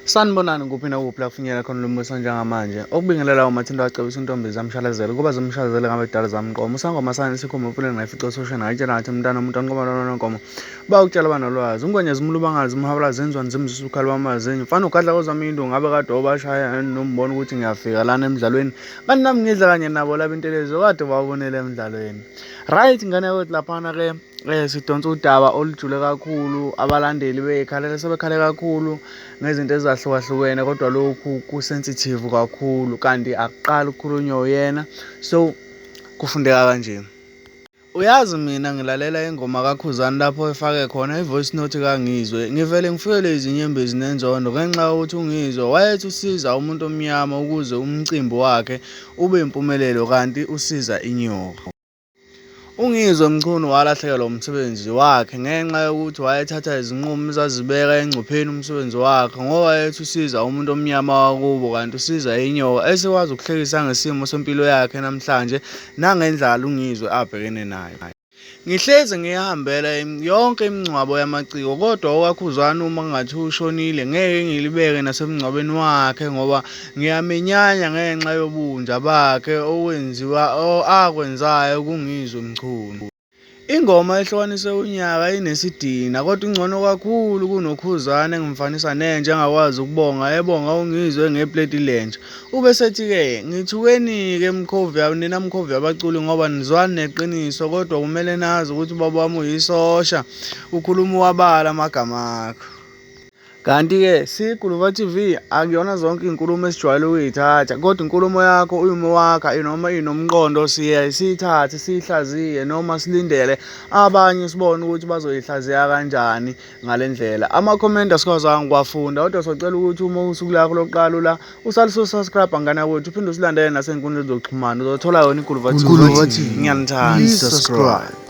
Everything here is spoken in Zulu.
Sanibonani kuphi nakuphi la kufinyelela khona lo mbuso njengamanje. Okubingelela uMathinto wacebisa intombi zamshalazela kuba zimshalazele ngabe kudala zamqoma. Usangoma sani sikhomba emfuleni ngayifica ososheni ngayitshela ngathi umntana umuntu anqoba lona nkomo. Bayokutshela banolwazi. Ungwenya zimulu bangazi umhabula zenzwani zimzisa ukhala bamazinyo. Mfana ugadla kozami into ngabe kade obashaya nombona ukuthi ngiyafika lana emdlalweni. Kanti nami ngidla kanye nabo laba intelezo kade babonele emdlalweni. Right ngane yakwethu laphana ke sidonsa udaba olujule kakhulu abalandeli beyikhalela sebekhale kakhulu ngezinto ezahlukahlukene kodwa lokhu ku-sensitive kakhulu kanti akuqali ukukhulunywa uyena so kufundeka kanje. Uyazi mina ngilalela ingoma kaKhuzani lapho efake khona i-voice note kaNgizwe ngivele ngifikelwe izinyembezi nenzondo ngenxa yokuthi uNgizwe wayethi usiza umuntu omnyama ukuze umcimbi wakhe ube impumelelo kanti usiza inyoka. UNgizwe Mchunu walahlekelwa umsebenzi wakhe ngenxa yokuthi wayethatha izinqumo ezazibeka engcupheni umsebenzi wakhe ngoba wayethi usiza umuntu omnyama wakubo kanti usiza inyoka esikwazi ukuhlekisa ngesimo sempilo yakhe namhlanje nangendlala uNgizwe abhekene nayo. Ngihlezi ngiyihambela yonke imingcwabo yamaciko kodwa okaKhuzani uma kungathiwa ushonile ngeke ngilibeke nasemngcwabeni wakhe ngoba ngiyamenyanya ngenxa yobunja bakhe okwenziwa akwenzayo kuNgizwe Mchunu. Ingoma ehlukanise unyaka inesidina kodwa ingcono kakhulu kunoKhuzani engimfanisa nenja engakwazi ukubonga ebonga uNgizwe ngepleti lenja. Ubesethi-ke, Ngithukeni-ke mkhovi, nina mkhovi yabaculi ngoba nizwani neqiniso kodwa kumele nazi ukuthi ubaba wami uyisosha, ukhuluma uwabala amagama akho. Kanti-ke siyiGuluva TV akuyona zonke iy'nkulumo esijwayele ukuy'thatha kodwa inkulumo yakho uma wakha noma inomqondo siye siyithathe siyihlaziye noma silindele abanye sibone ukuthi bazoyihlaziya kanjani. Ngale ndlela amakhomenti asikwazanga ukuwafunda kodwa socela ukuthi uma usuku lakho lokuqala ula usale usubscribe ngane yakwethu uphinde usilandele nasey'nkundleni zokuxhumana uzothola yona iGuluva TV. Guluva TV. Ngiyanithanda. Please subscribe.